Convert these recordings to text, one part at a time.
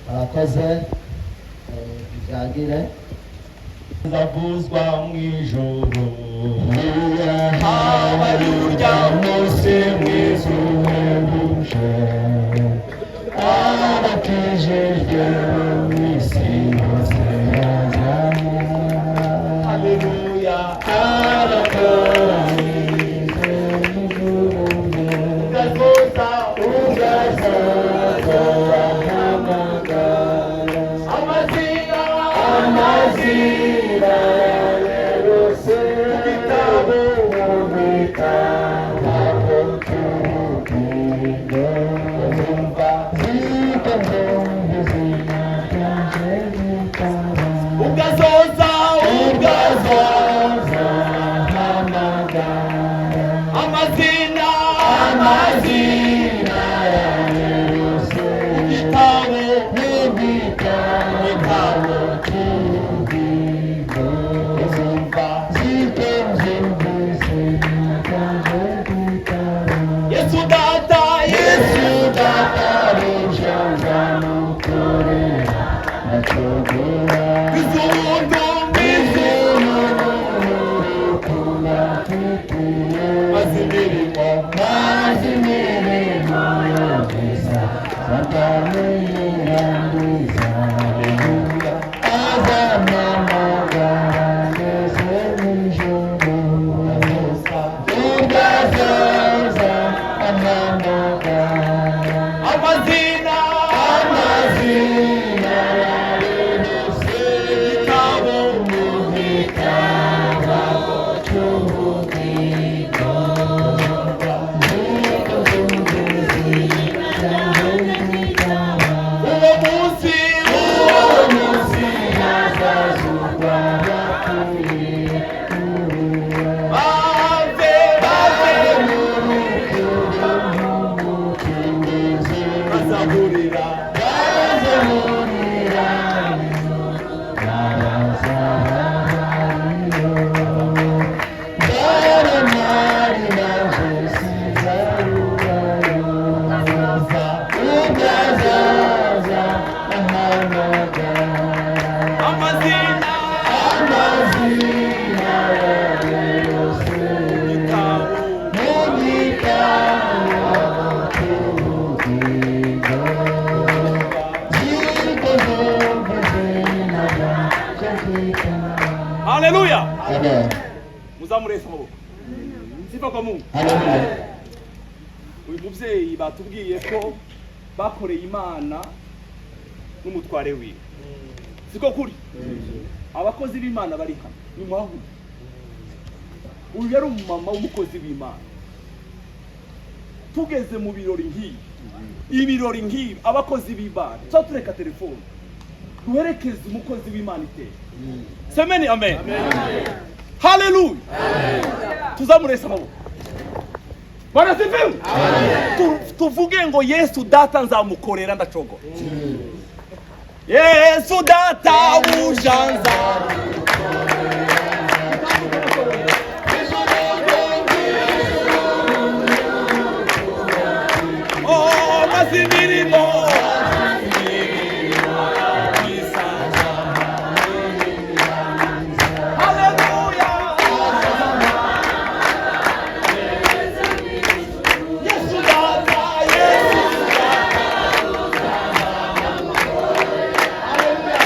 Murakoze. Byagire Zavuzwa mu ijuru. Habaye urya munsi mwiza uhebuje, abakijijwe mu isi yose bazaba. Haleluya. Abatoranyijwe n'ijuru. Ugazoza. Ugazaza bahamagara. Amazina. Amazina yose Igitabo. Mu gitabo cy'ubugingo. Umva. Ziko nzumva izina ryanje ritaba. Ugazoza, ugazoza. Ugazoza hamagara. Amazina. Amazina yose Igitabo. Mu gitabo cy'ubugingo. Umva. Ziko nzumva izina ryanje ritaba. Yesu data, Yesu. Yesu data uje nzamukorera ndacogora. Izundu mwizu. Urukundo afitiye. Maze imirimo. Maze imirimo yose Satani yirangiza. Haleluya. Azampamagara ngeze mu ijuru. Ugazoza. Ugazoza ampamagara. Amazina. Amazina yose Igitabo. Mu gitabo cy'ubugingo. Ziko zumva izina ryanjye ritaba. Uwo munsi. Uwo munsi hazazurwa abapfuye. Bave, bave. Mu rupfu nk'umucunguzi. Bazahurira. Bazahurira n'abazaba bariyo. Baramari naje sinzarubayo. Ugazoza. Ugazaza ahamagara. Amazina. Amazina yose Igitabo. Mu gitabo cy'ubugingo. Ziko zumva izina ryanjye ritaba. Haleluya. Amen. Muzamure amaboko. Sifa kwa Mungu. Haleluya. Uyu muvyeyi batubwiye ko bakoreye Imana n'umutware wiwe, siko kuri? Abakozi b'Imana bari hano nimuhaguruke. Uyu yari umumama w'umukozi w'Imana. Tugeze mu birori nk'ibi, ibirori nk'ibi, abakozi b'Imana tuba tureka telefone duherekeze umukozi w'Imana iteka. Semeni amen, haleluya. Tuzamurese amaboko. Bwana sifiwe. Tuvuge ngo Yesu data nzamukorera ndacogora. Yesu data ujanza. Oh, maze imirimo. Haleluya. Yesu data, Yesu data. Haleluya.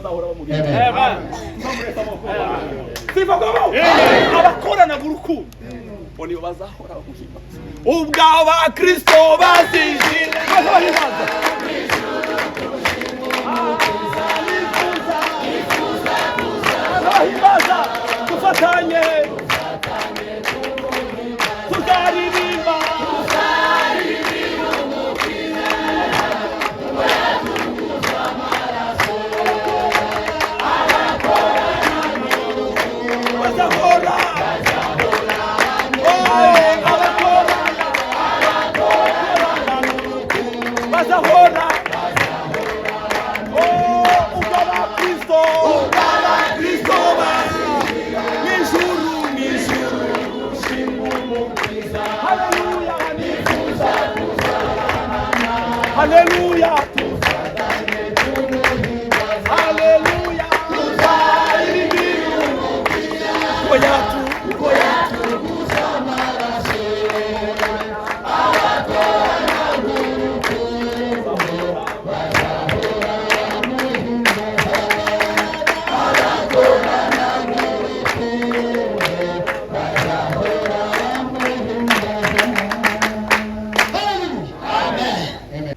bazahora bamuhimbaza. Tuzamureta amaboko. Sifa kwa Mungu. Abakoranaga urukundo ngo nibo bazahora bamuhimbaza. Ubwo Abakristo bazinjira bazahimbaza. Bazahimbaza dufatanye, tuzaririmba. Bazahora, oh, abakorana bazahora, oh, ubwo Abakristo, ubwo Abakristo bazinjira mw'ijuru, mw'ijuru. Haleluya, nifuza haleluya, haleluya, tuzaririmba uko yatu uko yatu.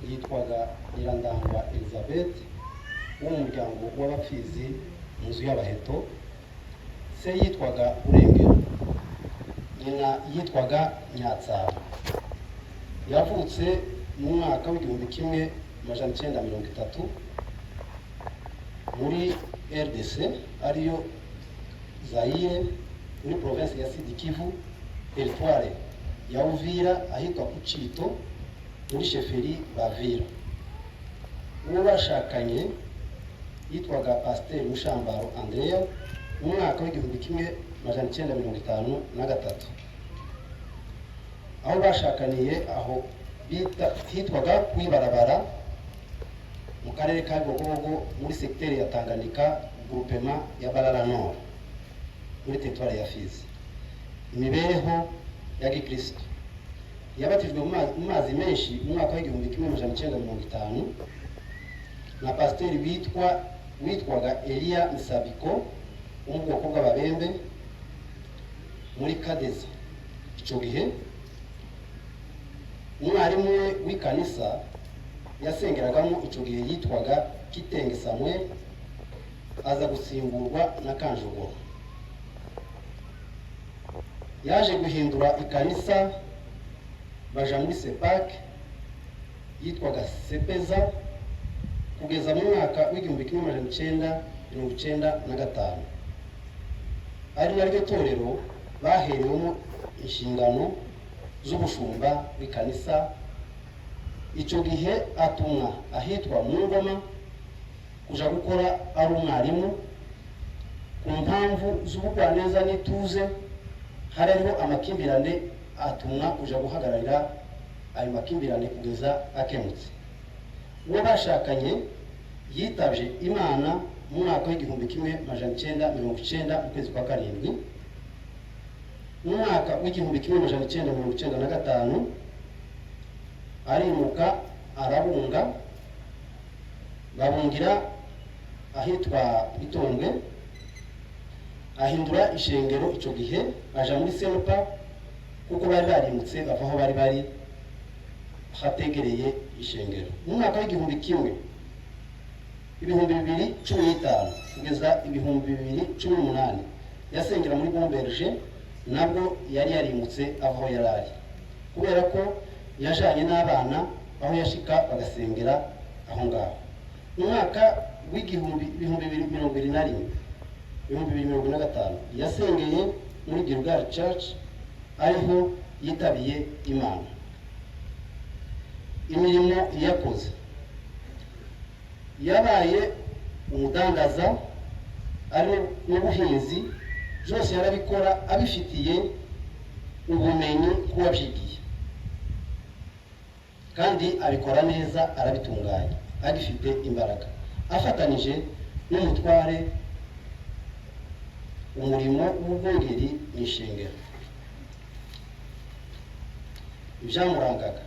Yitwaga Nyirandangwa Elizabeth, wo mu muryango w'Abapfizi, mu nzu y'Abaheto. Se yitwaga Burengero, nyina yitwaga Nyatsaba. Yavutse mu mwaka w'1930 muri RDC, ariyo Zaire, muri province ya Sud Kivu, territoire ya Uvira, ahitwa Kucito, muri chefferie Bavira. Uwo bashakanye yitwaga Pasiteri Mushambaro Andrea. Mu mwaka w'1953, aho bashakaniye, aho bita hitwaga kwibarabara, mu karere ka Bibogobogo, muri segiteri ya Tanganyika, groupement ya Barara Nord, muri teritwari ya Fizi. Imibereho ya gikristo: yabatijwe mu mazi menshi mu mwaka w'1950 na pasiteri witwaga Eliya Misabiko, wo mu bwoko bw'Ababembe, muri Kadeza. Icyo gihe umwarimu we w'ikanisa yasengeragamo icyo gihe yitwaga Kitenge Samuel, aza gusimburwa na Kanjogoro. Yaje guhindura ikanisa, baja muri CEPAC yitwaga Sepeza, kugeza mu mwaka w'1995, ari naryo torero baherewemo inshingano z'ubushumba bw'ikanisa. Icyo gihe atumwa ahitwa mu Ngoma kuja gukora ari umwarimu. Ku mpamvu z'ubugwaneza n'ituze, hari hariho amakimbirane, atumwa kuja guhagararira ayo makimbirane kugeza akemutse. Uwo bashakanye yitabye Imana mu mwaka w'1990, mu kwezi kwa karindwi. Mu mwaka w'1995 arimuka, arabunga, babungira ahitwa Itongwe. Ahindura ishengero icyo gihe, aja muri Serupa, kuko bari barimutse bava aho bari bari hategereye ishengero. Mu mwaka w'igihumbi kimwe 2015 kugeza 2018 yasengera muri Bomberge. Nabwo yari yarimutse ava aho yari ari, kubera ko yajanye n'abana, aho yashika bagasengera aho ngaho. Mu mwaka w'igihumbi 2021, 2025 yasengeye muri Gilgal Church, ariho yitabiye Imana. Imirimo yakoze: yabaye umudandaza, ari n'ubuhinzi, byose yarabikora abifitiye ubumenyi k'uwabyigiye, kandi abikora neza, arabitunganya agifite imbaraga, afatanije n'umutware umurimo w'ubwungeri mu ishengero. Ibyamurangaga: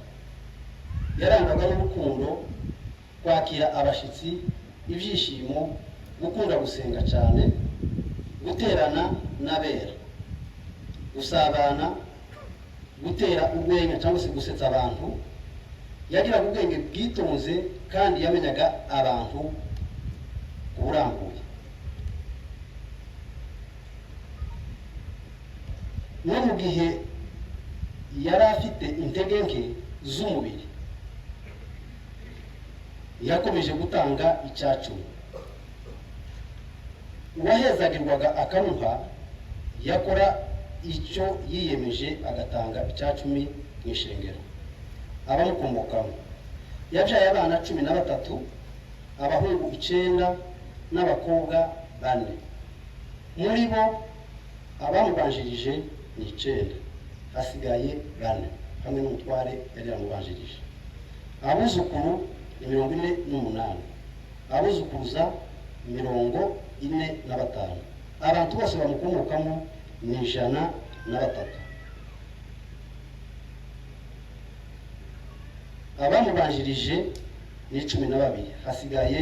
yarangwaga n'urukundo, kwakira abashyitsi, ibyishimo. Gukunda gusenga cyane, guterana n'abera, gusabana, gutera urwenya cyangwa se gusetsa abantu. Yagiraga ubwenge bwitonze kandi yamenyaga abantu ku burambuye. No mu gihe yari afite intege nke z'umubiri, yakomeje gutanga icyacumi. Uwahezagirwaga akamuha, yakora icyo yiyemeje agatanga icyacumi mu ishengero. Abamukomokamo: yabyaye abana 13, abahungu icyenda n'abakobwa bane. Muri bo abamubanjirije ni icyenda, hasigaye bane hamwe n'umutware yari yamubanjirije. Abuzukuru ni 48, abuzukuruza 45. Abantu bose bamukomokamo ni 103. Abamubanjirije ni 12, hasigaye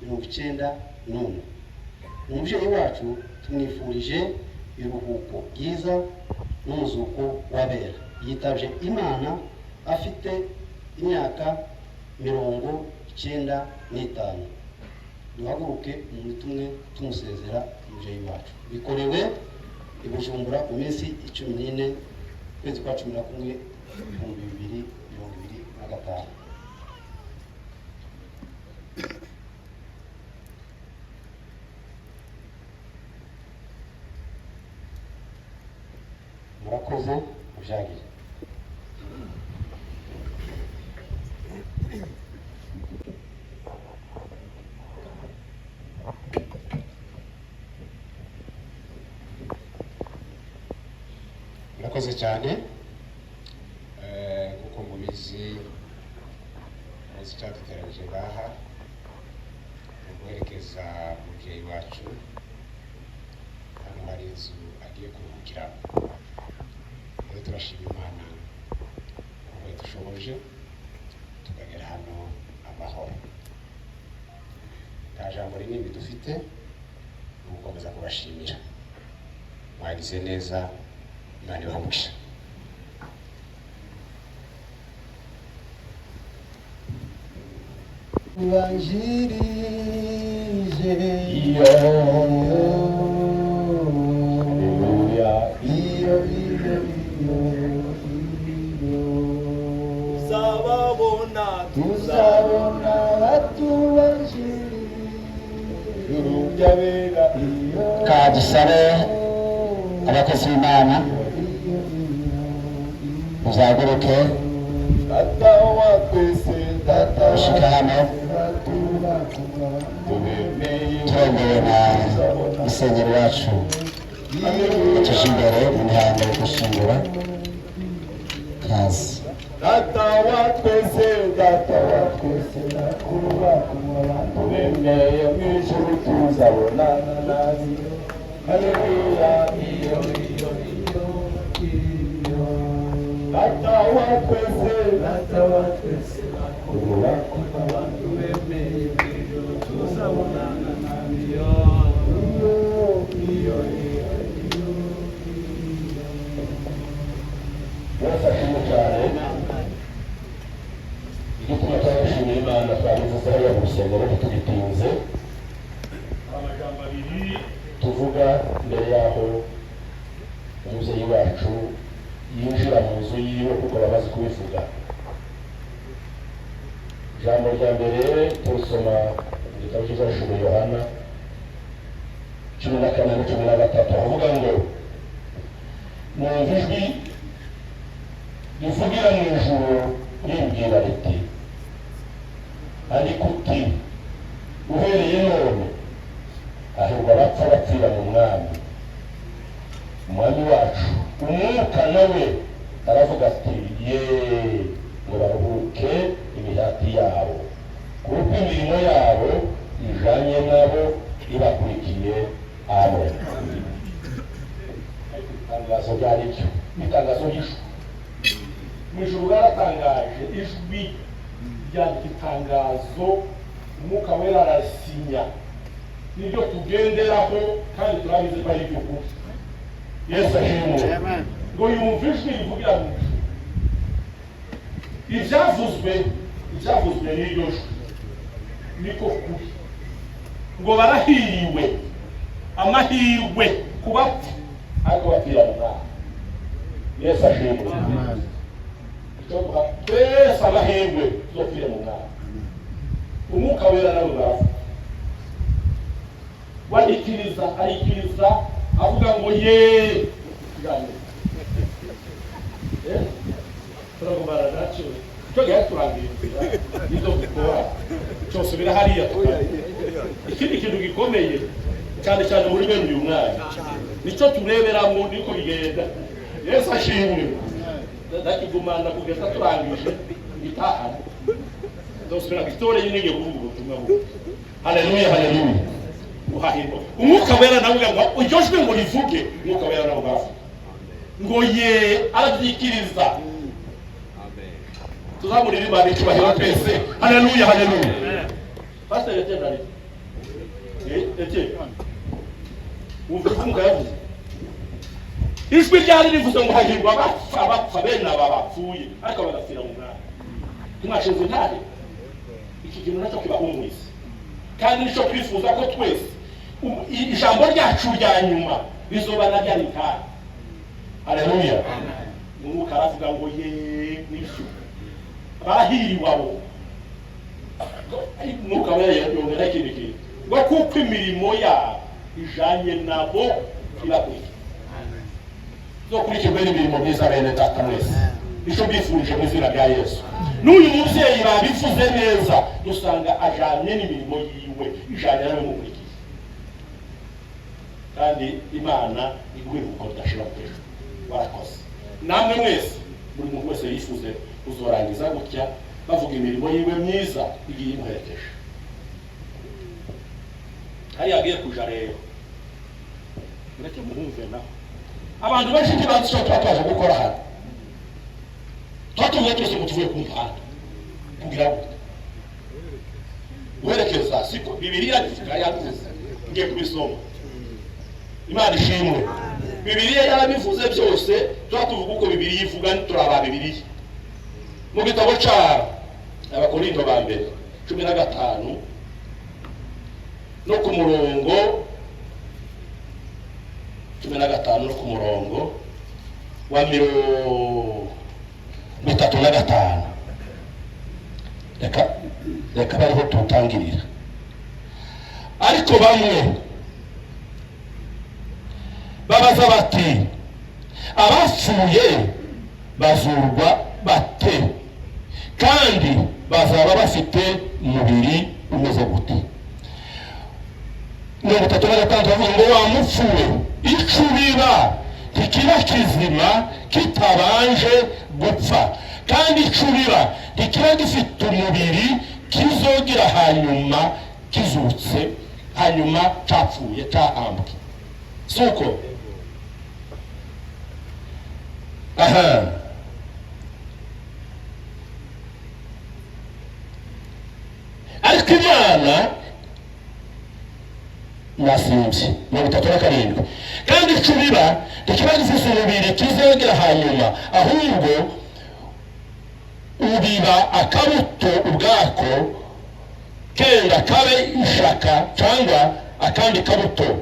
91. Umubyeyi wacu tumwifurije iruhuko ryiza n'umuzuko w'abera. Yitabye Imana afite imyaka 95. Duhaguruke umunota umwe tumusezera umubyeyi wacu. Bikorewe i Bujumbura ku minsi 14, ukwezi kwa 11, 2025. Murakoze, mubyagire. Murakoze cyane. Nk'uko mubizi, muzi icyaduteranyije ngaha ni uguherekeza umubyeyi wacu. Hano hari inzu agiye kuruhukiramo. Rero turashima Imana kuko yadushoboje tukagera hano amahoro. Nta jambo rinini dufite, ni ugukomeza kubashimira. Mwagize neza, Imana ibahe umugisha. Banjirije Iyo. Haleluya. Iyo, iyo, iyo, iyo. Tuzababona. Tuzabona batubanjirije. Ijuru ry'abera. Iyo. Kadusabe abakozi b'Imana muzaguruke. Data wa twese, Data wa gushika hano. Tubemeye. Turongowe na musenyeri wacu, tuje imbere mu mihango yo gushyingura. Kazi. Data wa twese, Data wa twese, tubemeye mu ijuru tuzabonana nawe. Haleluya. Iyo, iyo, iyo, iyo. Data wa twese, Data wa twese, abantu bemeye mu ijuru tuzabonana nawe. Iyo, iyo, iyo, iyo. Yesu ashimwe cyane. Igituma twabishimiye Imana, twabivuze hariya mu rusengero, ntitugitinze. Amagambo abiri tuvuga mbere y'aho umubyeyi wacu yinjira mu nzu yiwe, kuko bamaze kubivuga. Ijambo rya mbere turisoma mu gitabo cy'Ibyahishuriwe Yohana 14 na 13, avuga ngo: "Numva ijwi rivugira mu ijuru rimbwira riti: 'Ariko uti uhereye none hahirwa abapfa bapfira mu Mwami.' Umwami wacu Umwuka nawe aravuga ati: 'Yeee, ngo baruhuke imihati yabo, kuko imirimo yabo ijanye nabo ibakurikiye.' Amen." Ariko itangazo ryari ryo ni itangazo ry'ijuru. Mu ijuru bwaratangaje, ijwi ryandika itangazo, Umwuka Wera arasinya. Nibyo tugenderaho kandi turabizi ko ari iby'ukuri. Yesu ashimwe. Ngo yumve ijwi rivugira mu ijuru. Ibyavuzwe n'iryo jwi niko kuri, ngo barahiriwe, amahirwe ku bapfa ariko bapfira mu Mwami. Yesu ashimwe. Twese amahirwe tuzopfire mu Mwami. Umwuka Wera nawe baravuga, warikiriza, arikiriza avuga ngo ye ikiganiro turagumana nacyo cyo gihe turangira inzira nizo dukora cyosubira hariya. Ikindi kintu gikomeye cyane cyane muri bene uyu mwanya nicyo tureberamo, niko bigenda. Yesu ashimwe. Ndakigumana kugeza turangije gitahana, nzosubira gitore nyine ngiye kuvuga ubutumwa bubi. Haleluya, haleluya. Guhahirwa, Umwuka Wera nawe ngo iryo jwi ngo rivuge, Umwuka Wera nawe ngavuga ngo ye, arabyikiriza. Tuzamurira Imana icyubahiro twese. Haleluya, haleluya. Pastor Etienne ari Etienne, wumva uko Umwuka yavuze, ijwi ryari rivuze ngo hahirwa abapfa, bapfa bene aba bapfuye ariko bagapfira mu Mwami. Ntimwashinze intare. Iki kintu nacyo kibahumuriza kandi nicyo twifuza ko twese ijambo ryacu rya nyuma rizoba na ryari intare. Haleluya. Umwuka aravuga ngo ye, nibyo, barahiriwe abo. Umwuka Wera yongera ikindi kintu ngo kuko imirimo yabo ijanye nabo irakurikira. Zokurikirwe n'imirimo myiza. Bene data mwese, nicyo mbifurije mu izina rya Yesu. N'uyu mubyeyi babivuze neza, dusanga ajanye n'imirimo yiwe, ijanye n'abimukurikiye, kandi Imana iguhe iruhuko ridashira hejuru. Warakoze. Namwe mwese, buri muntu wese yifuze kuzorangiza gutya bavuga imirimo yiwe myiza igiye imuherekeje hariya agiye kuja. Rero mureke muhumve naho. Abantu benshi ntibazi icyo tuba twaje gukora hano. Tuba tuvuye twese ngo tuvuye ku muhanda kugira ngo guherekeza, siko Bibiliya ivuga? Yabivuze, ngiye kubisoma. Imana ishimwe, Bibiliya yarabivuze byose. Tuba tuvuga uko Bibiliya ivuga, turaba Bibiliya mu gitabo ca Abakorinto ba mbere 15 no ku murongo 15 no ku murongo wa 35. Reka bariho tutangirira. Ariko bamwe babaza bati: "Abapfuye bazurwa bate? Kandi bazaba bafite umubiri umeze gute?" 36 bavuga ngo: "Wa mupfu we, ico ubiba ntikiba kizima kitabanje gupfa, kandi ico ubiba ntikiba gifite umubiri kizogira hanyuma kizutse, hanyuma capfuye, cahambwe." Suko aha. Ariko Imana nasimbye 37: "Kandi ico ubiba ntikiba gifise umubiri kizogera hanyuma, ahubwo ubiba akabuto ubwako, kenda kabe ishaka cyangwa akandi kabuto,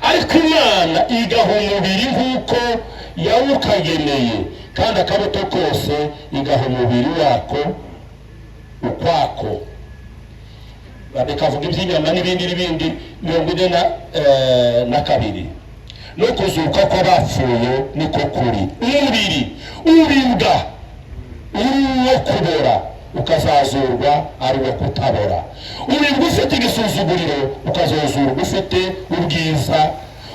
ariko Imana igaha umubiri nk'uko yawukageneye, kandi akabuto kose igaha umubiri wako ukwako." Bikavuga iby'inyama n'ibindi n'ibindi. 42: "No kuzuka kw'abapfuye niko kuri. Umubiri ubibwa uri uwo kubora ukazazurwa ari uwo kutabora, ubibwa ufite igisuzuguriro ukazazurwa ufite ubwiza,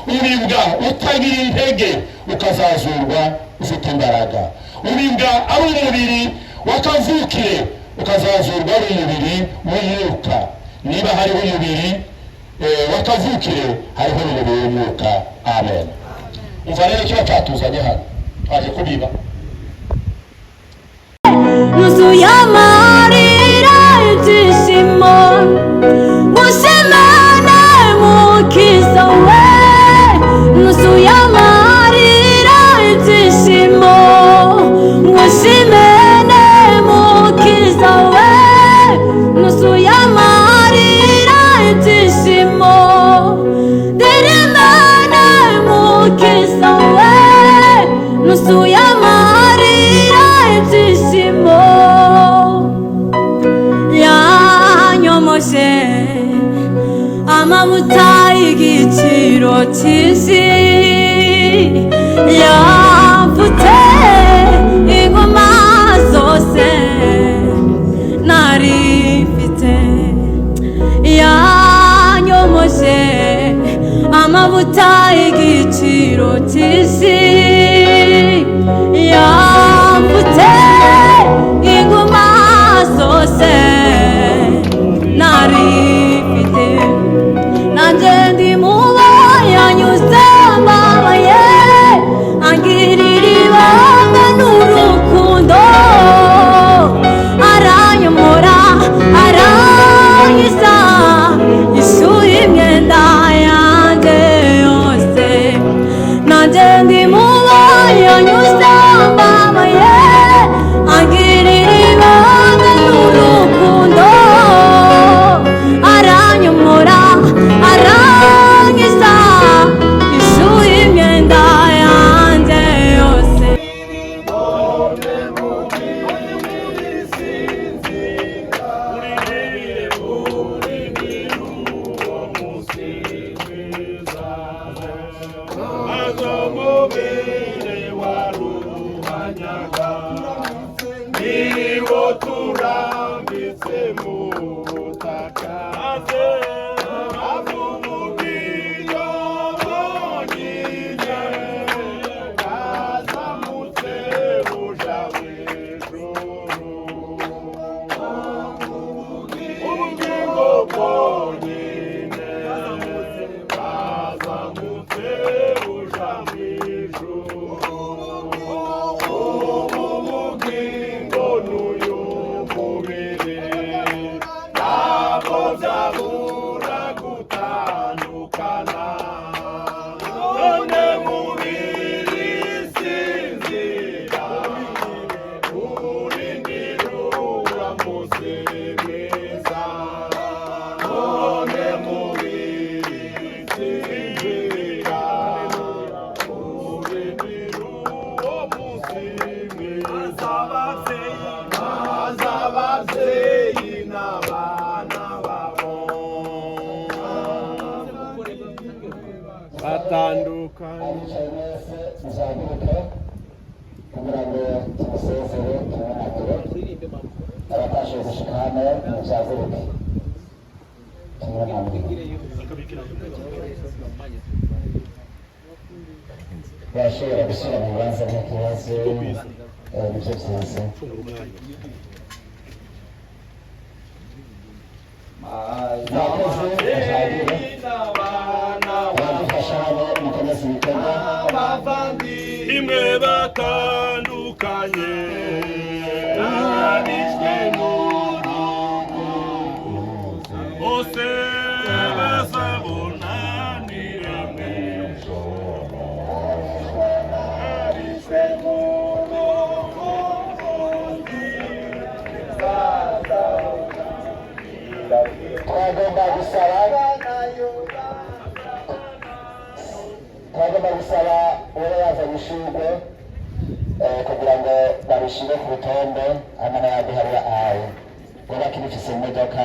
ubibwa utagira intege ukazazurwa ufite imbaraga, ubibwa ari umubiri w'akavukire ukazazurwa ari umubiri w'umwuka. Niba hariho umubiri w'akavukire, hariho n'umubiri w'umwuka." Amen. Umva rero, ikiba cyatuzanye hano, twaje kubiba. Nuzuye amarira, ibyishimo, gushimana. Mukiza we, nuzuye amarira ibyishimo. Ngushimene Mukiza we, nuzuye amarira ibyishimo. Ndirimane Mukiza we, nuzuye amarira ibyishimo. Yanyomoshe amavuta y'igiciro cyinshi, yamfutse ingoma zose nari mfite. Yanyomoshe amavuta y'igiciro cyinshi, yamfutse ingoma zose nari mfite. Nanjye ndi mubo yanyuze mbabaye, angirira ibanga n'urukundo, aranyomora arangiza ishyuye imyenda yanjye yose. Nanjye ndi mubo yanyuze mbabaye, angirira ibanga n'urukundo, aranyomora arangiza ishyuye imyenda yanjye yose. Batandukanye. Abicaye mwese muzaguruke kugira ngo tumusezere tumwunamire. Abatashoboye gushika hano muzaguruke tumwunamire. Bashobora gushyira mu bibanza n'ikibazo, nibyo byiza. Mwakoze, muzagire abadufasha hano mukomeze ibikorwa. Imwe batandukanye nabishwe n'urukundo, bose bazabonanire mu ijuru. Nabishwe n'urukundo. Twagomba gusaba, twagomba gusaba uwo yazanye ishurwe kugira ngo babishyire ku rutonde, hamwe n'ayaduharira ahawe uwo bakirifise mu modoka.